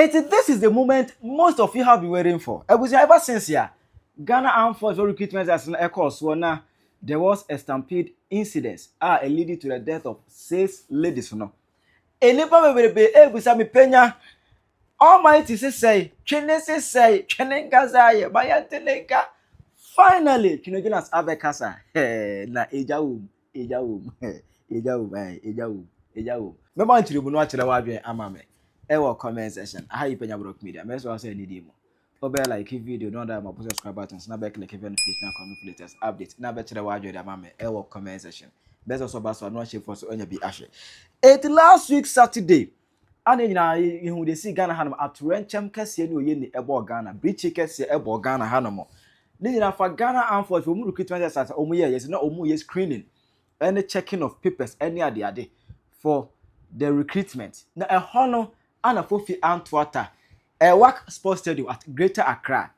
Eti this is the moment most of you have been waiting for. Ebusua, ever since ya Ghana Armed Force recruitment as no ɛkɔɔ soɔ na there was a stampede incident a leading to the death of six ladies no. Enipa bebrebe ebusa mi penya Almighty sisɛe, Twene sisɛe, Twene nkasa ayɛ, ma yɛnte ne nka. Finally, Twene Jonas abɛkasa. Na egya wɔ mu, egya wɔ mu, egya wɔ mu, egya wɔ mu, egya wɔ mu. Mɛma nkyerɛmu no akyerɛ w'adwene ama me ɛwɔ comment section. Aha yi Penya Brock Media. Mɛsɛ wa sɛ ɛni di mu. Wobɛyɛ like video na ɔda ma subscribe buttons na bɛ click notification icon for latest update na bɛkyerɛ w'adwene ama me ɛwɔ comment section. Bɛsɛ sɛ ɔba so ano ahyɛ fo so ɔnya bi ahwɛ. Eti last week Saturday, ana nyinaa ihu de si Ghana hanom atorɛnkyɛm kɛseɛ ne oyɛ ni ɛbɔ Ghana, birikyi kɛseɛ ɛbɔ Ghana hanom. Ne nyinaa fa Ghana Armed Force wɔn recruitment exercise a wɔn yɛ yɛsɛ na wɔn yɛ screening ɛne checking of papers ɛne adeade for the recruitment. Na ɛhɔ no ana Fofi Antoata Elwak Sports Stadium at Greater Accra,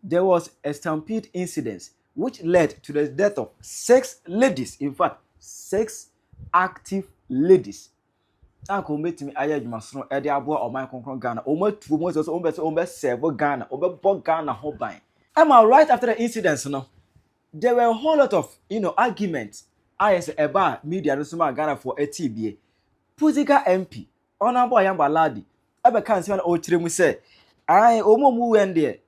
there was a stampede incident which led to the death of six ladies, in fact six active ladies a nka wɔn bɛtumi ayɛ adwumasono ɛde aboa ɔman kronkron Ghana. Wɔn atu wɔn sɛ wɔn bɛ sɛ wɔn bɛ serve Ghana, wɔn bɛ bɔ Ghana ho ban. Ɛma right after the incident no, there were a whole lot of argument a yɛ sɛ ɛba media no so ma Ghanafoɔ ɛti bie. Pusiga MP, Honourable Ayamba Ladi, ɛbɛka nsɛm na ɔrekyerɛ mu sɛ ayi wɔn a wɔn wɛn deɛ,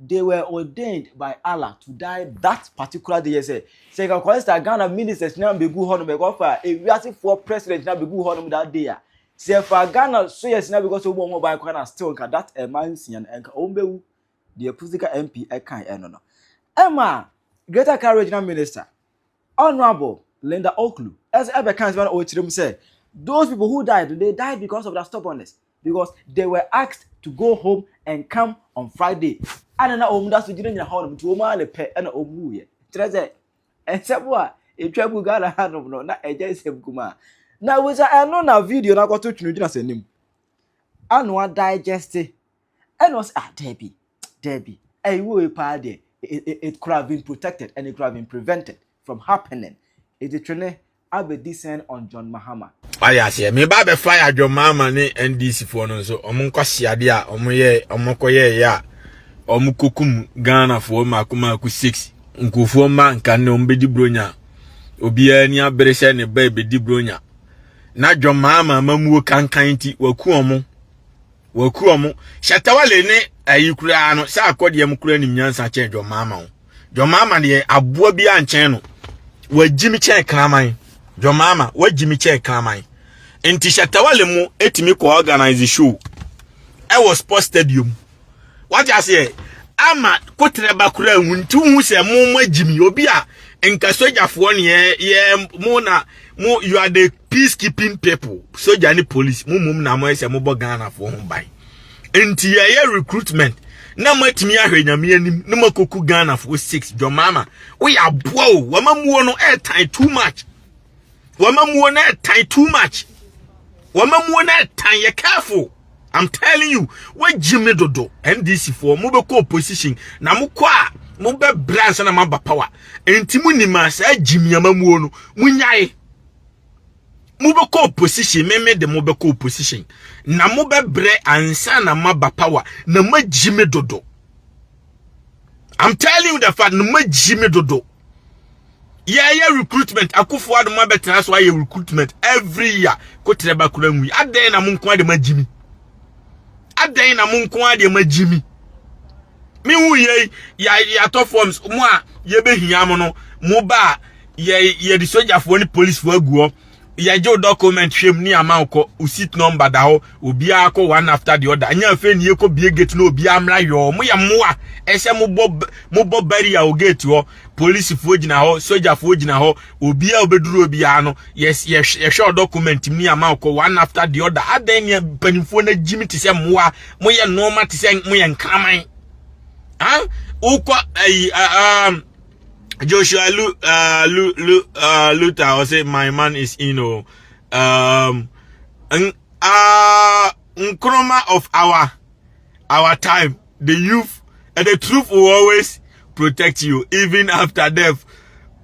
they were ordained by Allah to die that particular day. Yɛ sɛ nka kɔnsta Ghana ministers na begu hɔ nom, ɛkɔfa ewiasefoɔ president na begu hɔ nom that day a, sɛ ɛfa Ghana soyɛs na because wɔn wɔn ban kwan na still nka that ɛma nsia no nka wɔn bɛwu. Deɛ Pusiga MP ɛkan ɛno no ɛma Greater Accra Regional Minister, Honourable Linda Ocloo, ɛsɛ ɛbɛka nsɛm na ɔrekyerɛ mu sɛ those people who died, they died because of their stubbornness, because they were asked to go home and come on Friday, ana na wɔn da so gyinagyina hɔ nom nti wɔn ara pɛ ɛna wɔn wuyɛ. Kyerɛ sɛ nsɛm a etwa gu Ghana hanom no na ɛgye nsɛm kuma na wusa ɛno na video na akɔto Twene gyina sɛ anim ano adigest ɛna ɔsɛ, ah, dɛbi dɛbi, ɛyi wo paa deɛ, it could have been protected and it could have been prevented from happening. Eti Twene abɛ descend on John Mahama. Wayɛ aseɛ meba bɛfa yɛ John Mahama ne NDC foɔ no nso ɔmo nkɔhyeadeɛ a ɔmo yɛ ɔmo kɔyɛɛyɛ a ɔmo kokum Ghanafoɔ mako mako six nkurɔfoɔ mma nka ne ɔmo bɛdi bronya. Obiara ni abere sɛ ne ba bɛdi bronya na John Mahama amamuo kankan nti waku ɔmo, waku ɔmo. Shatta Wale ne ayi koraa no sɛ akɔdeɛ mu koraa nim nyansa kyɛn John Mahama o. John Mahama deɛ, aboa bi ankyɛn no, wagyi mi kyɛn kraman. John Mahama wagyi mi kyɛn kraman. Nti Shatta Wale mu etumi kɔ organize show ɛwɔ sports stadium, wate aseɛ, ama kotere ba koraa ehu. Nti hu sɛ mo agyi mi obi a nka sogyafoɔ ne yɛ yɛ mo na mo, you are the peacekeeping people. Soja ne police mo mum na mo yɛ sɛ mo bɔ Ghanafoɔ ho ban. Nti yɛyɛ recruitment na mo atumi ahwɛ Nyame anim na mo akɔku Ghanafoɔ six. John Mahama, woyɛ aboa o. Wama muo no ɛɛtan too much, wama muo no ɛɛtan too much, wama muo no ɛɛtan. Yɛ careful, I'm telling you, wagyi me dodo. NDC foɔ, mo bɛkɔ opposition na mo kɔ a mo bɛ brɛ ansa na mo aba power. Nti mo nim a saa gyimi amamuo no mo nyae. Mo bɛkɔ opposition, meme de mo bɛkɔ opposition na mo bɛbrɛ ansa na mo aba power na mo agyi me dodo. I'm telling you the fact, na mo agyi me dodo. Yɛyɛ recruitment, Akufo Addo abɛtena so ayɛ recruitment every year, kotere bakura nwi adan na mo nko ade ma agyi mi adan na mo nko ade ma agyi mi. Mi hu yɛ yɛatɔ forms mo a yɛbɛhia mo no, mo ba a yɛ yɛde sogyafoɔ ne policefoɔ agu hɔ, yɛgye wo document hwɛ mu ne ama wokɔ wo seat number da hɔ. Obiara kɔ one after the other. Nyɛ afei ne yɛkɔ bie gate na obiara mmra yɔɔ. Mo yɛ mmoa ɛsɛ mobɔ mobɔ barrier wɔ gate hɔ. Polisifoɔ gyina hɔ, sogyafoɔ gyina hɔ. Obiara obɛduru obiara no, yɛhwɛ wo document mu ne ama wokɔ one after the other. Adan ne mpanimfoɔ no agyimi te sɛ mmoa. Moyɛ nneɛma te sɛ moyɛ nkraman. Ah, wokɔ ayi Joshua Lu Lu Lu Luther I say my man is Nkrumah of our time. The youth and the truth will always protect you even after death,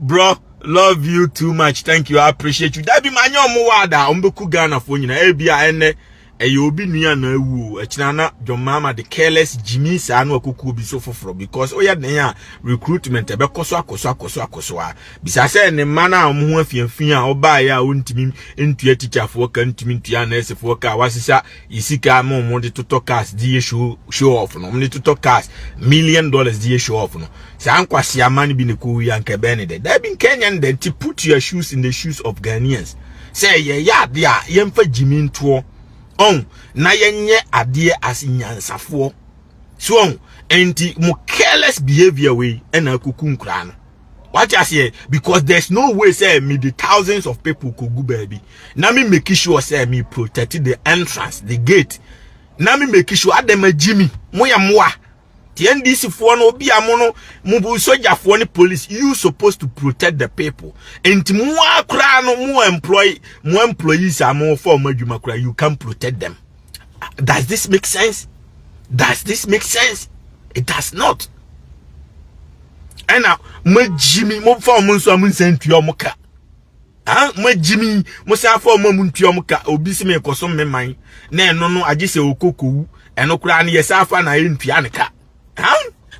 bro. Love you too much. Thank you, I appreciate you. That be my nyomo wada. Ombeku Ghana fo nyina ebi a ene. Ɛyɛ obi nua na awu o, ɛkyina na John Mahama de careless gyimi saa no akuku obi so foforɔ because oyɛ den a recruitment ɛbɛkɔ so akɔ so akɔ so akɔ so a bisa sɛ ne mma no a wɔn ho afiafi a ɔbaeɛ a wɔntumi ntua tikyafoɔ ka, ntumi ntua nɛɛsefoɔ ka, wasesa sika ma wɔn de totɔ cars de yɛ show off no, wɔn de totɔ cars $million de yɛ show off no. Saa nkwasiama no bi ne kɔ wi anka ɛbɛn ne dɛ dabi nka ɛnyɛ ne dɛ. Nti put your shoes in the shoes of Ghanaians sɛ yɛyɛ adeɛ a yɛmfa gyimi ntoɔ ɔn na yɛnyɛ adeɛ as nyansafoɔ so ɔn. Nti mo careless behaviour wei ɛna akuku nkoraa no, wate aseɛ? Because there's no way say me the thousands of people kogu baabi na me make sure say me protect the entrance, the gate, na me make sure adam agyimi mo yɛ mmoa. The NDC foɔ no, obi a mo no mo bu sogyafoɔ ne police, you supposed to protect the people. Nti mo akora no, mo employ mo employees a mo for mo adwuma kora, you can protect them. Does this make sense? Does this make sense? It does not. Ɛna mo agyimi mo fa ɔmo nso a mo nsa ntua ɔmo ka. Ah, mo agyimi mo san fa ɔmo a mo ntua ɔmo ka. Obi si me kɔ so me man na ɛno no agye sɛ okokowu, ɛno koraa no yɛ sa afa na yɛ ntua ne ka. Ah,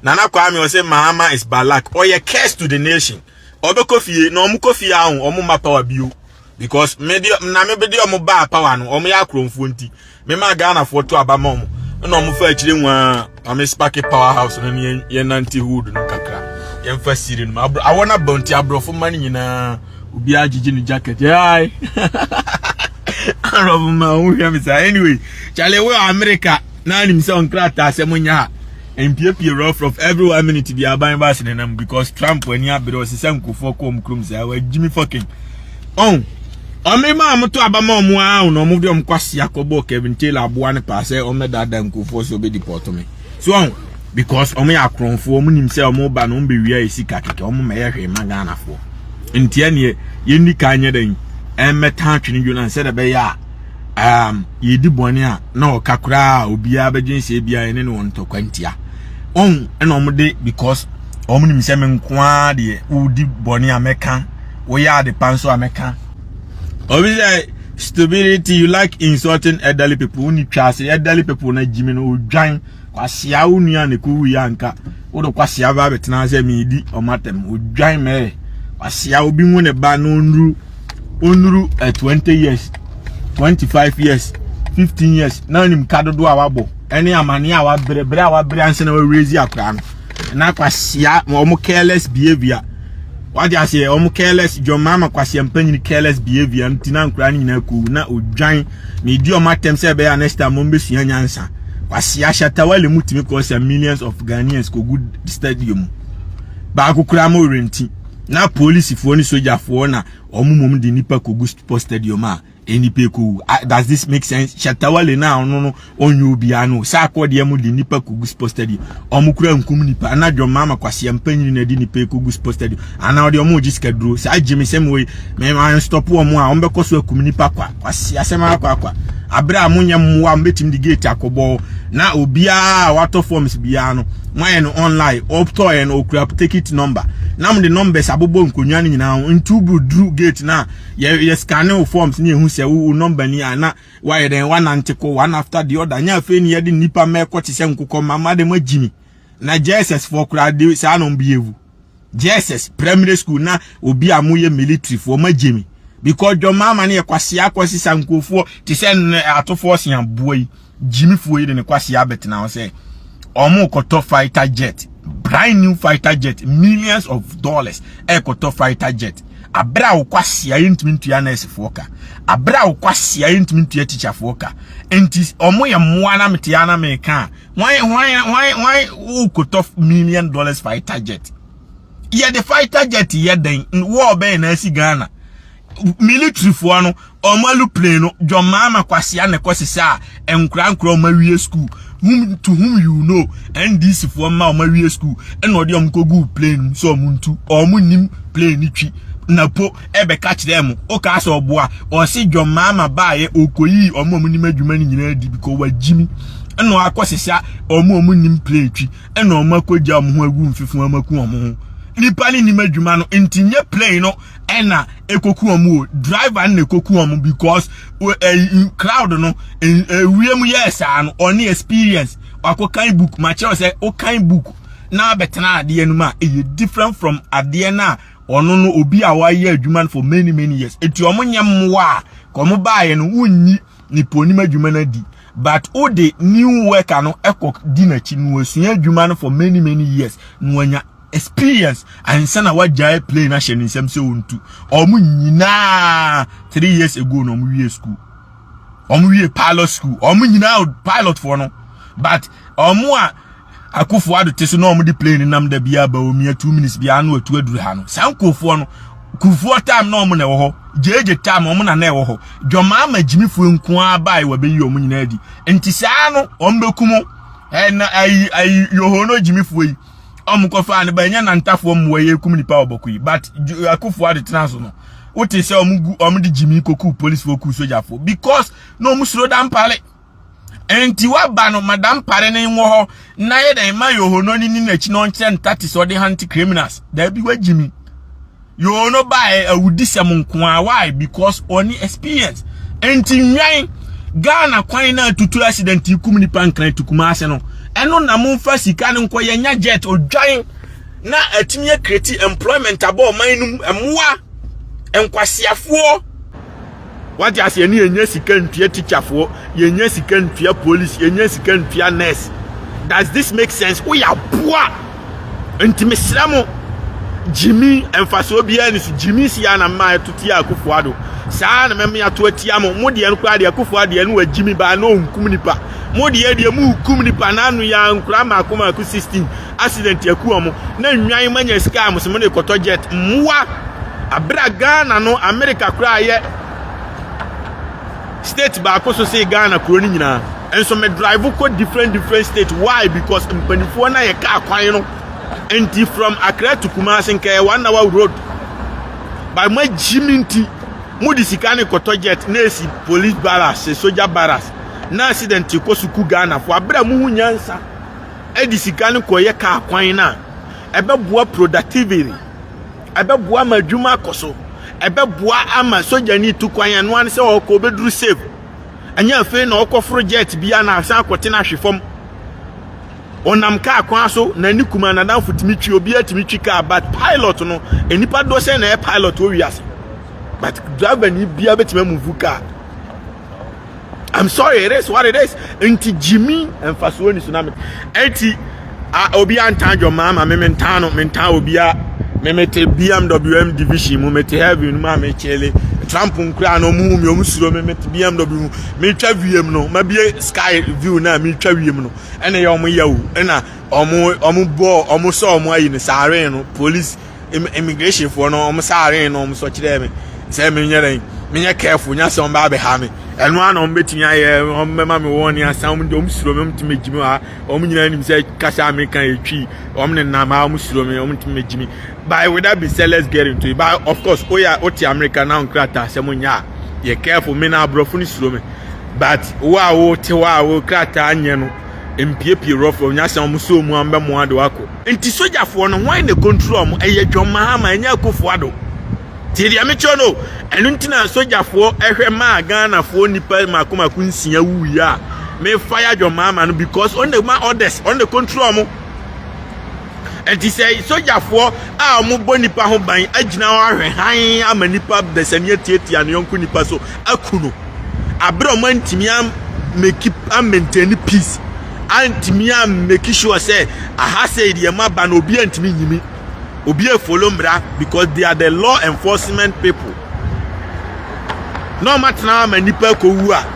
Nana Kwame ɔsɛ Mahama is balak, ɔyɛ curse to the nation. Ɔbɛkɔ fie na ɔmo kɔ fie ahụ, ɔmo ma power bio because me de na me be de ɔmo ba power no, ɔmo yɛ akorɔmfoɔ. Nti me ma Ghanafoɔ to aba ma ɔmo ɛna ɔmo fa akyire nwaa ame spark power house no ne yɛn nante hood no kakra, yɛmfa siri no mu awɔ na bɔ. Nti aborɔfo ma no nyinaa, obiara gyegye ne jacket yae arɔfo ma ɔmo hwɛ me saa. Anyway, Charlie, wo America na anim sɛ nkrataa sɛ mo nya a mpiepie rough rough every one minute bi aban ba ase nenam because Trump ani abere ɔsesa nkurɔfoɔ kɔ ɔmo kurom saa wagyimi fucking ɔn ɔmo ma ɔmo to aba ma ɔmo a na ɔmo de ɔmo kwasi akɔbɔ Kevin Taylor aboa ne paa sɛ ɔmo daadaa nkurɔfoɔ sɛ ɔbɛ deport me so ɔn because ɔmo yɛ akorɔmfoɔ. Ɔmo nim sɛ ɔmo ba na ɔmo bɛwia yɛ sika kɛkɛ, ɔmo mɛyɛ hwee ma Ghanafoɔ. Nti ɛneɛ yɛnni kan nyɛ dɛn ɛmmɛta atwene dwo na sɛdeɛ ɛbɛyɛ a yɛdi bɔne a na ɔka koraa a obiara bɛdwen sɛ biara ɛne ne wɔn ntɔkwa ntia ɔn. Ɛna ɔmo de because ɔmo nim sɛ me nko ara deɛ, wodi bɔne a mɛka, woyɛ ade pa nso a mɛka. Obi sɛ stupidity, you like insulting elderly people. Woni twa ase elderly people na gyimi no odwan kwasia wo nua ne ko wu anka wode kwasia ba bɛtena sɛ meedi ɔmo atɛm. Odwan mɛɛ kwasia obi hu ne ba na onuru 20 years, 25 years, 15 years na onim ka dodoɔ a wabɔ ɛne amane a wabrɛ brɛ a wabrɛ ansa na wawurezi akora no na kwasia ɔmo careless behaviour, wade aseɛ? Ɔmo careless John Mahama kwasia mpanyin careless behaviour nti na nkora no nyinaa kɔ na odwan. Medi ɔmo atɛm sɛ ɛbɛyɛ a next time ɔmo bɛsua nyansa. Kwasia Shatawale mu tumi kɔ sɛ millions of Ghanaians kɔgu stadium baako koraa ma orenti na polisifoɔ ne sogyafoɔ na ɔmo mom de nipa kɔgu sports stadium a nipa ekowu. Does this make sense? Shatawale na ɔno no ɔnyɛ obiara no saa akɔdeɛ mu de nipa kogu sports stadium, ɔmo kura nkum nipa ana John Mahama kwasia mpanyin na de nipa ekogu sports stadium ana ɔde ɔmo gye sika duro saa gyemi sɛm wei mɛ maa stop ɔmo a ɔmo bɛkɔ so akum nipa kwa kwasia sɛm akɔ akwa abere a monyɛ mmoa mo bɛtumi de gate akɔbɔ na obiara a watɔ forms biara no moayɛ no online, ɔtɔɔyɛ no okura ticket number na mo de numbers abobɔ nkonnwa no nyinaa ho. Nti wobu duru gate na yɛ scan wo forms ne ehu sɛ wo number ni a na wayɛ dɛn wanante kɔ one after the other. Nyɛ afei ni yɛde nipa mɛkɔ te sɛ nkokɔ mama de mo agyimi na JSS foɔ koraa de saa na ɔmo behave. JSS primary school na obi a moyɛ military foɔ mo agyimi because John Mahama ne yɛ kwasia akɔsisa nkurɔfoɔ te sɛ atofoɔ se aboa yi gyimifoɔ yi de ne kwasia abɛtena hɔ sɛ ɔmo kɔtɔ fighter jet, brand new fighter jet, millions of dollars ɛkɔtɔ fighter jet abere a wokɔ asia yɛntumi ntua nursefoɔ ka, abere a wokɔ asia yɛntumi ntua teacherfoɔ ka. Nti ɔmo yɛ mmoa na mete ya na meka a hwan hwan hwan hwan wokɔtɔ $million fighter jet? Yɛde fighter jet yɛ dɛn? Wɔɔ bɛyɛ na asi Ghana military foɔ no ɔmo aeroplane no, John Mahama kwasia ne kɔ sisa a nkura nkura ɔmo awie school, whom to whom you know NDC foɔ mma ɔmo awie school ɛna ɔde ɔmo kɔ gu plane mu sɛ ɔmo ntu ɔmo nim plane ni twi na po ɛbɛka kyerɛ mu ɔka sɛ ɔboa ɔsi John Mahama baayɛ okoyi ɔmo a ɔmo nim adwuma no nyinaa di because wagyimi ɛna akɔ sisa ɔmo a ɔmo nim plane twi ɛna ɔmo akɔgya ɔmo ho agu mfifo ɔmo aku ɔmo ho. Nipa ne nim adwuma no nti nye plane no ɛna ekoku wɔn o, driver no na ekoku wɔn because ɛyi crowd no ewiem yɛ saa no. Ɔne experience wakɔ kan book ma kyerɛw sɛ ɔkan book na abɛtena adeɛ no mu a, ɛyɛ different from adeɛ no a ɔno no obi a wayɛ adwuma no for many many years. Eti wɔn nyɛ mmoa a ka wɔn baayɛ no wunyi nipa onim adwuma no adi, but o de new worker no ɛkɔ di n'akyi no, wasua adwuma no for many many years na wanya experience ansa na wagyae plane ahyɛ ne nsam sɛ ɔntu. Ɔmo nyinaa 3 years ago na ɔmo wie school, ɔmo wie pilot school, ɔmo nyinaa pilot foɔ no. But ɔmo a Akufo Ado te so na ɔmo de plane nam da bia ba omia 2 minutes bia no atu aduru ha no, saa nkurɔfoɔ no, Kufuor time na ɔmo na ɛwɔ hɔ, gyegye time ɔmo na na ɛwɔ hɔ. Dwɔmaa gyimifoɔ nko ara baa wɔbɛyi ɔmo nyinaa di nti saa no ɔmo bɛkum ɛna ayi ayi yoho no gyimifoɔ yi ɔmo kɔfa ne ba ɛnyɛ nantafoɔ mmoa yi ekum nipa wɔ Bawku yi. But Akufo Ado tena so no, wote sɛ ɔmo gu ɔmo de gyimi koku policefoɔ ku sogyafoɔ because na ɔmo suro Dampare. Nti waba no, madam pare ne wɔ hɔ na yɛ dɛn ma yoho no ni n'akyi na ɔnkyerɛ ne tactics ɔde hunt criminals. Daabi, wagyimi yoho no ba awudi sɛm nko a. Why? Because ɔne experience. Nti nwan Ghana kwan na atutu accident kum nipa Nkran tukuma ase no, ɛno na momfa sika no nkɔ yɛnya jet odwan na atumi acreate employment abɔ ɔman no mu. Mmoa nkwasiafoɔ wate aseɛ ne yɛnya sika ntua teacherfoɔ, yɛnya sika ntua police, yɛnya sika ntua nurse. Does this make sense? Woyɛ aboa. Nti mesrɛ mo, gyimi mfasoɔ biara ni so. Gyimi si a na mmaa ɛto tia Akufo Ado saa na mɛmo ato atia mo. Mo deɛ no koraa deɛ, Akufo Ado deɛ no wɔ gyimi baa na ɔnkum nipa. Mo deɛ deɛ mo kum nipa n'ano yɛ nkora mako mako 16 accident aku wɔn na nnwan manya sika a mo sɛ mo de kɔtɔ jet. Mmoa abira Ghana no, America koraa yɛ state baako so sɛ Ghana kuro no nyinaa nso me drive kɔ different different state. Why? Because mpanimfoɔ na yɛ kaa kwan no nti from Accra to Kumasi nka yɛ one hour road, but mo agyi mi nti mo de sika ne kɔtɔ jet na esi police barracks, soldier barracks na accident kɔ so ku Ghana fo. Abira mo ho nyansa ɛde sika ne kɔyɛ kaa kwan na ɛbɛboa productivity, ɛbɛboa ama adwuma akɔ so, ɛbɛboa ama sogyani tu kwan ɛno ano sɛ ɔkɔ obɛduru safe. Ɛnyɛ afei na ɔkɔforo jet bi a na asan akɔte no ahwe fam. Ɔnam kaa kwan so na ne kuma nadamfo tumi twi, obiara tumi twi kaa, but pilot no, nipa doɔ sɛ na ɛyɛ pilot wɔ wiase, but driver ni biara bɛtumi amove kaa. I'm sorry, it is what it is. Nti gyimi mfasoɔ ni so na me eti a obi antan John Mahama, me mentan no, mentan obiara. Me mete BMW M division mu, mete heaven mu a mekyele Trump nkura na ɔmo hu mi, ɔmo suro me. Mete BMW mu, metwa wiem no, mabie sky view na metwa wiem no, ɛna yɛ ɔmo yɛ o, ɛna ɔmo bɔ ɔmo sɔ ɔmo ayi no saaren no, police immigration foɔ no, ɔmo saaren no, ɔmo sɔ kyerɛ me sɛ menyɛ dɛn, menyɛ careful nya sɛ ɔmo ba abɛha me. Ɛno ara na ɔmo bɛtumi ayɛ, ɔmo bɛma me wɔn ne asa. Ɔmo suro me, ɔmo tumi gyi me wɔ ha. Ɔmo nyinaa nim sɛ kasa a meka yɛ Twi. Ɔmo nenam ha, ɔmo suro me, ɔmo tumi gyi me. But with that being said, let's get into it. But of course, oya wote America na nkrataa asɛm nyɛ a, yɛ careful. Me na aborɔfo no suro me, but wo a wote hɔ a wo krataa nyɛ no mpiepie rɔfo nya sɛ ɔmo so mu ambɛmoa de wakɔ. Nti sogyafoɔ no, hwan na control ɔmo? Ɛyɛ John Mahama, ɛnyɛ Akufo Ado. Tie deɛ mekyerɛ no. Ɛno nti na sogyafoɔ ɛhwɛ maa Ghanafoɔ nipa mako mako 6 wuiɛ a mefa ya John Mahama no because ɔno ma orders, ɔno na control ɔmo. Nti sɛ sogyafoɔ a wɔn bɔ nipa ho ban agyina hɔ ahwɛ hann ama nipa dasani atiatia ne yɔnko nipa so aku no abere a wɔn antumi amake amaintain peace, antumi amake sure sɛ aha sɛ deɛ ma ba no obi antumi nyimi, obi afollow mmara because they are the law enforcement people, na wɔn atena ama nipa akɔwu a,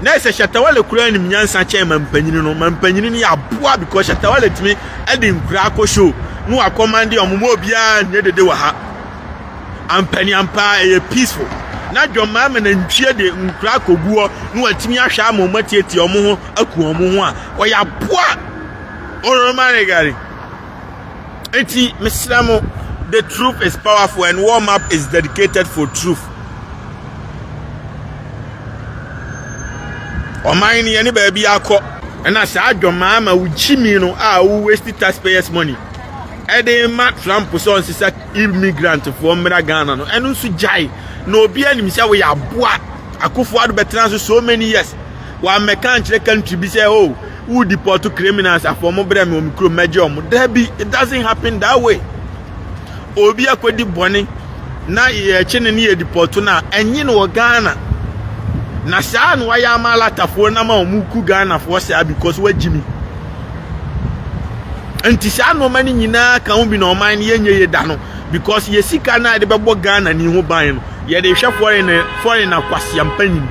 na ɛsɛ Shatta Wale kura anim nyansa kyɛn ma mpanyini no. Ma mpanyini no yɛ aboa because Shatta Wale tumi ɛde nkura akɔ show na wakɔmande ɔmo ma obiara nyɛ dede wɔ ha. Ampaniampa ɛyɛ peaceful na John Mahama na ntwie de nkura akɔgu hɔ na watumi ahwɛ ama ɔmo atietie ɔmo ho aku ɔmo ho a ɔyɛ aboa ɔrɔmare gari. Nti mesrɛ mo, the truth is powerful and warm up is dedicated for truth. Ɔman no yɛne baabi akɔ ɛna saa John Mahama wo gyimi no a wo waste taxpayers money. ɛde ma Trump sɛ ɔnsesa immigrant foɔ mmra Ghana no, ɛno nso gyae. Na obi anim sɛ woyɛ aboa. Akufo Addo bɛtena so so many years, wammɛka nkyerɛ country bi sɛ, oh, wo deport criminals afɔ mo brɛ me wɔ me kurom, mɛgye ɔmo. Dabi, it doesn't happen that way. Obi akɔdi bɔne na yɛkye ne ne yɛ deport no a, ɛnye no wɔ Ghana na saa na wayɛ ama alatafoɔ nam a wɔn ku Ghanafoɔ saa because wagyi mi. Nti saa nneɛma no nyinaa ka ho bi na ɔman no yɛnyɛ yɛ da no, because yɛ sika no a yɛde bɛbɔ Ghana ni ho ban no, yɛde hwɛ foreign akwasiampanyin.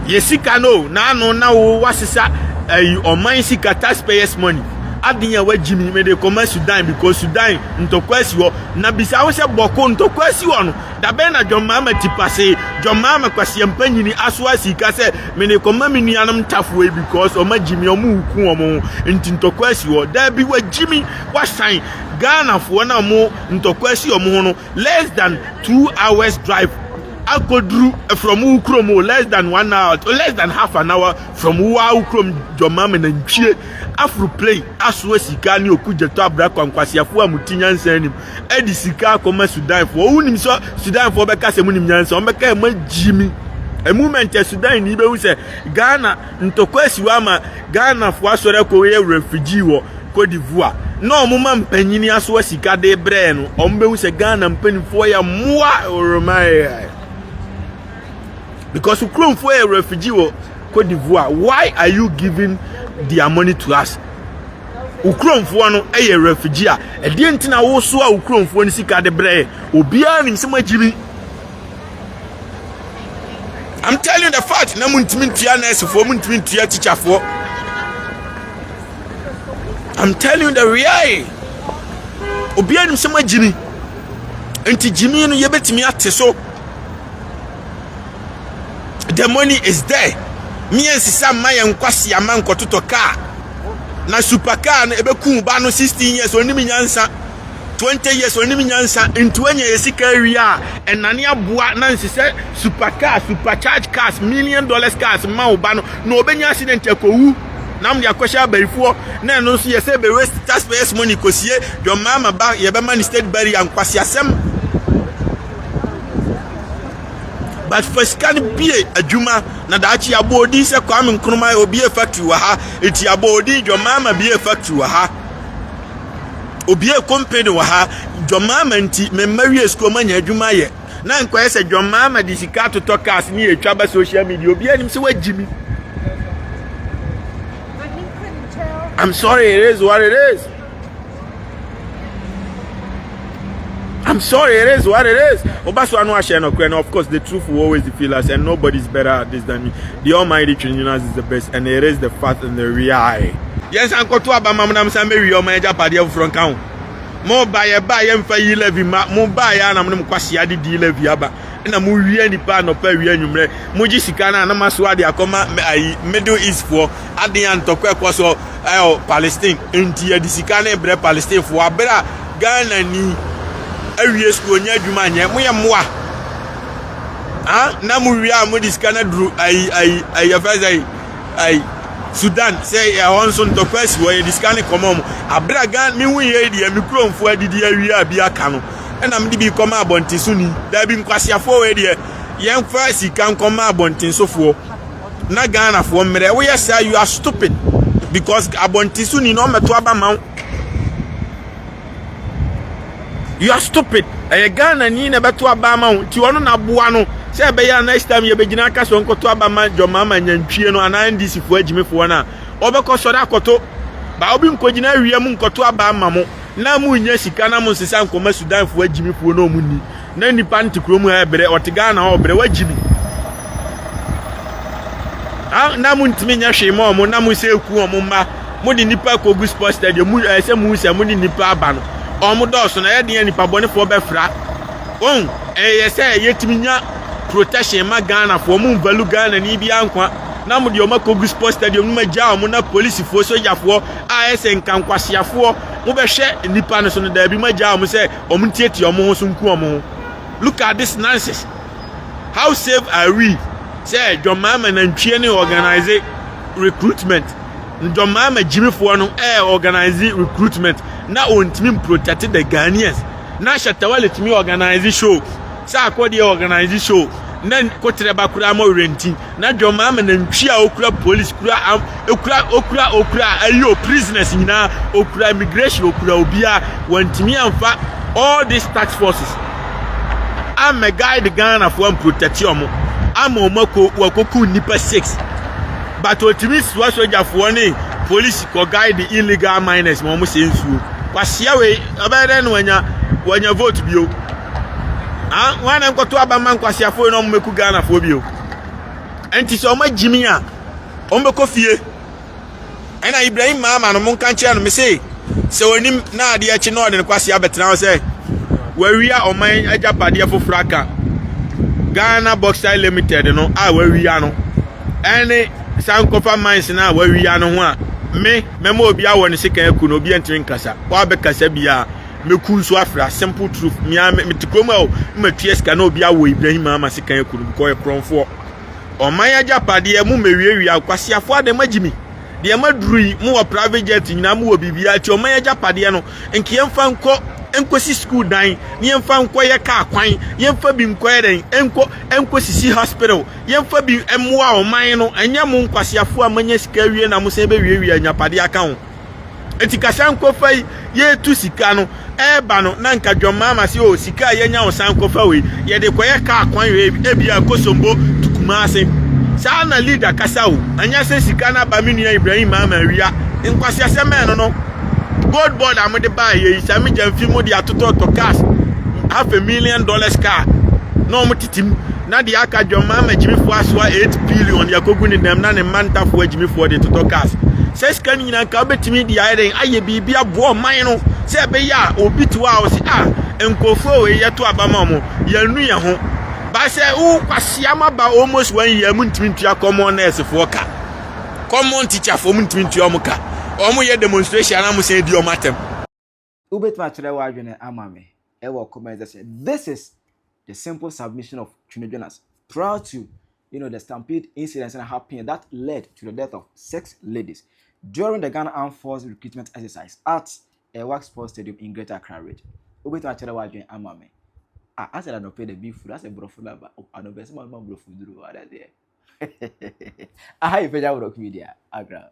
Yɛ sika no n'ano na wo wasesa ɛyi ɔman sika, taxpayers money aden a wagyi mi mede kɔma Sudan because Sudan ntɔkwa asi hɔ. Na bisa wo sɛ bɔko ntɔkwa asi hɔ no dabɛn na John Mahama tipase John Mahama kwasiampanyini asoa sika sɛ mede kɔma me nuanom ntafoɔ yi because ɔma gyi mi, ɔmo ku ɔmo ho nti ntɔkwa asi hɔ? Daabi, wagyi mi. Wasan Ghanafoɔ na ɔmo ntɔkwa asi ɔmo ho no less than 2 hours drive akɔduru from wo kurom o, less than one hour, less than half an hour from wo a wo kurom. John Mahama nantwie afro plane asoa sika ne Okudzeto Ablakwa, nkwasiafoɔ a mo ti nyansa anim, ɛde sika akɔma Sudanfoɔ. Wonim sɛ Sudanfoɔ bɛka sɛ monim nyansa, wɔn bɛka ɛma gyi mi. A moment a Sudan ni bɛhu sɛ Ghana ntɔkwa asi hɔ ama Ghanafoɔ asɔre akɔyɛ refugee wɔ Cote d'Ivoire na ɔmo ma mpanyini asoa sika de brɛ no, ɔmo bɛhu sɛ Ghana mpanimfoɔ yɛ mmoa oromae because kuromfoɔ yɛ refugee wɔ Cote d'Ivoire. Why are you giving their money to us? Kuromfoɔ no yɛ refugee a, ɛdeɛ nti na wosoa wo kuromfoɔ no sika de brɛ? Obiara nim sɛ moagyi mi. I'm telling you the fact. Na muntumi ntua nursefoɔ, muntumi ntua teacherfoɔ. I'm telling you the reality. Obiara nim sɛ moagyi mi, nti gyimi no yɛbɛtumi ate so. The money is there. Mmea nsisa mma yɛn nkwasi ama nkɔtotɔ kaa na super car no ɛbɛkum ba no. 16 years onim nyansa, 20 years onim nyansa, nti wanya yɛ sika awie a, ɛnane aboa na nsisɛ super car, super charge cars, million dollars cars ma wo ba no na ɔbɛnya accident akɔwu na mo de akɔhyɛ abarifoɔ na ɛno nso yɛ sɛ bɛ waste taxpayers money kɔsie John Mahama ba, yɛbɛma ne state burial. Nkwasi asɛm. But fa sika no bie adwuma na daakye abɔ odin sɛ Kwame Nkrumah obie factory wɔ ha, eti abɔ odin John Mahama bie factory wɔ ha, obie company wɔ ha. John Mahama nti mmarima wie sukuu, ɔmo anya adwuma yɛ na nkɔyɛ sɛ John Mahama de sika atotɔ cars ne yɛtwa ba social media, obi anim sɛ wagyi mi. I'm sorry, it is what it is. I'm sorry, it is what it is. Obaso ano ahyɛ no and of course the truth will always defeat us and nobody's better at this than me. The Almighty Trininas is the best and it is the fact and the reality. Yɛn san kɔto aba mam nam san bɛwie ɔman agyapadeɛ foforɔ nka ho. Mo ba yɛ ba yɛmfa e-levy ma mo ba yɛ anam ne mo kwasia de di e-levy aba na mo wie nipa anɔpa wie anwummerɛ mo gye sika no a na ma so ade akɔma ayi Middle East foɔ adeɛ a ntɔkwa ɛkɔ so ɛwɔ Palestine nti yɛde sika no brɛ Palestine foɔ abere a Ghana ni awie sukuu onye adwuma nyɛ. Mo yɛ mmoa ah na mo wie a mo de sika no aduru ayi ayi ayi yɛfɛ sɛ ayi Sudan sɛ ɛhɔ nso ntɔkwa asi hɔ, yɛde sika no kɔma mo abere a Ghana mehu yɛ deɛ me kuromfoɔ adidi awie a bi aka no ɛna mede bi kɔma abɔnten so ni. Daabi, nkwasiafoɔ wɔ deɛ yɛmfa sika nkɔma abɔnten sofoɔ na Ghanafoɔ mmerɛ woyɛ saa. You are stupid because abɔnten so ni na ɔmɛto aba ma wo. You are stupid. Ɛyɛ Ghana ni na ɛbɛto aba ama wo, nti ɔno na aboa no sɛ ɛbɛyɛ a next time yɛbɛgyina aka sɛ ɔnkɔto aba ma John Mahama nyantwie no anaa NDC foɔ agyimifoɔ no a ɔbɛkɔ sɔre akɔto ba. Obi nkɔgyina awia mu nkɔto aba ama mo na mo nya sika na mo nsesa nkɔma Sudanfoɔ agyimifoɔ na ɔmo ni na nipa nte kurom ha ɛbrɛ ɔte Ghana hɔ ɔbrɛ wagyimi na mo ntumi nyɛ hwee ma ɔmo na mo sɛ eku ɔmo mma. Mo de nipa kɔgu sports stadium mu ɛsɛ mu sɛ mo de nipa aba no, ɔmo dɔɔso na ɛyɛ deɛ nipa bɔnefoɔ bɛfra wɔn. Ɛyɛ sɛ yɛtumi nya protection ma Ghanafoɔ. Mo nvalu Ghana ni bi ankwa na mo de ɔmo akɔgu sports stadium no ma gya ɔmo na polisifoɔ, sogyafoɔ a ɛsɛ nkankwasiafoɔ mo bɛhwɛ nipa no so no. Daabi, mo agya ɔmo sɛ ɔmo ntiatia ɔmo ho so nku ɔmo ho. Look at this nonsense. How safe are we sɛ John Mahama nantwie ne organize recruitment? Ndɔmaa ma gyimifoɔ no ɛɛ organize recruitment na ɔntumi protect the Ghanaians. Na Shatta Wale tumi organize show, sɛ akɔdeɛ organize show na koterɛ ba koraa ma ɔrɛnti na dwɔmaa ma nantwi a okura police kura am okura okura okura ayi o prisoners nyinaa okura immigration okura obiara wɔntumi amfa all these task forces ama guide Ghana foɔ amprotect ɔmo ama ɔmo akɔ wɔakɔku nnipa six but otumi soa sogyafoɔ ne police kɔ guide illegal miners ma ɔmo sɛ nsuo kwasia wei ɔbɛyɛ dɛn na wanya wanya vote bio ah wɔn na nkɔto aba ma nkwasiafoɔ yi na ɔmo mɛku Ghanafoɔ bio nti sɛ ɔmo agyimi a ɔmo bɛkɔ fie ɛna Ibrahim Mahama no mo nka nkyerɛ no me se sɛ onim na adeɛ akyi na ɔde ne kwasi abɛtena hɔ sɛ wawia ɔman agyapadeɛ foforɔ aka Ghana Bauxite Limited no a wawia no ɛne Sankofa mines no a wawia no ho a me mɛma obi awɔ ne sekan aku no obi antumi nkasa wabɛkasa biara mɛku nso afra simple truth mea mete kurom a matua sika na obi awɔ Ibrahim Mahama sekan aku no because ɔyɛ korɔmfoɔ ɔman agyapadeɛ mo mɛwiawia kwasiafoɔ adɛn magyi mi deɛ maduru yi mo wɔ private jet nyinaa mo wɔ biribiara nti ɔman agyapadeɛ no nka yɛmfa nkɔ nkɔsi school dan ne yɛmfa nkɔyɛ kaa kwan yɛmfa bi nkɔyɛ dɛn nkɔ nkɔsisi hospital yɛmfa bi mmoa ɔman no ɛnyɛ mo nkwasiafoɔ a manya sika awie na mo sɛ bɛwiawia agyapadeɛ aka ho nti kasa nkɔfa yi yɛtu sika no ɛɛba no na nka dwɔmmaa ma sɛ o sika a yɛnya wo san kɔfa wei yɛde kɔyɛ kaa kwan wei ebi a Kosombo to Kumase saa na leader kasa o ɛnyɛ sɛ sika no aba me nua Ibrahim Mahama awia nkwasiasɛm ɛno no gold board a mode baa yɛ yi sɛ megya mfi mu de atotɔtɔ cars $500,000 car na wɔn tete mu na deɛ aka dwɔmmaa ma gyimifoɔ asoa 8 billion de akɔgu ne dɛm na ne mma ntafoɔ agyimifoɔ de totɔ cars sɛ sika no nyinaa nka wobɛtumi de ayɛ dɛn ayɛ biribi aboa ɔman no sɛ ɛbɛyɛ a obi te hɔ a ɔsi a nkurɔfoɔ wei yɛto aba ma ɔmo yɛnu yɛn ho ba sɛ wo kwasia ma ba almost one year mu ntumi ntua common nurse foɔ ka common teacher foɔ mu ntumi ntua ɔmo ka ɔmo yɛ demonstration na mo sɛn di ɔmo atɛm. Wobɛtumi akyerɛ w'adwene ama me ɛwɔ comment section. This is the simple submission of Twene Jonas prior to the stampede incidents that happened that led to the death of six ladies during the Ghana Armed Forces recruitment exercise at Elwak Sports Stadium in Greater Accra Region. Wobɛtumi akyerɛ w'adwene ama me. Ah, asɛ na nɔpɛ da bi furu asɛ borɔfo no aba anɔpɛ sɛ ma borɔfo duro adadeɛ. Aha yɛ Pagya Borɔfo Media, Accra.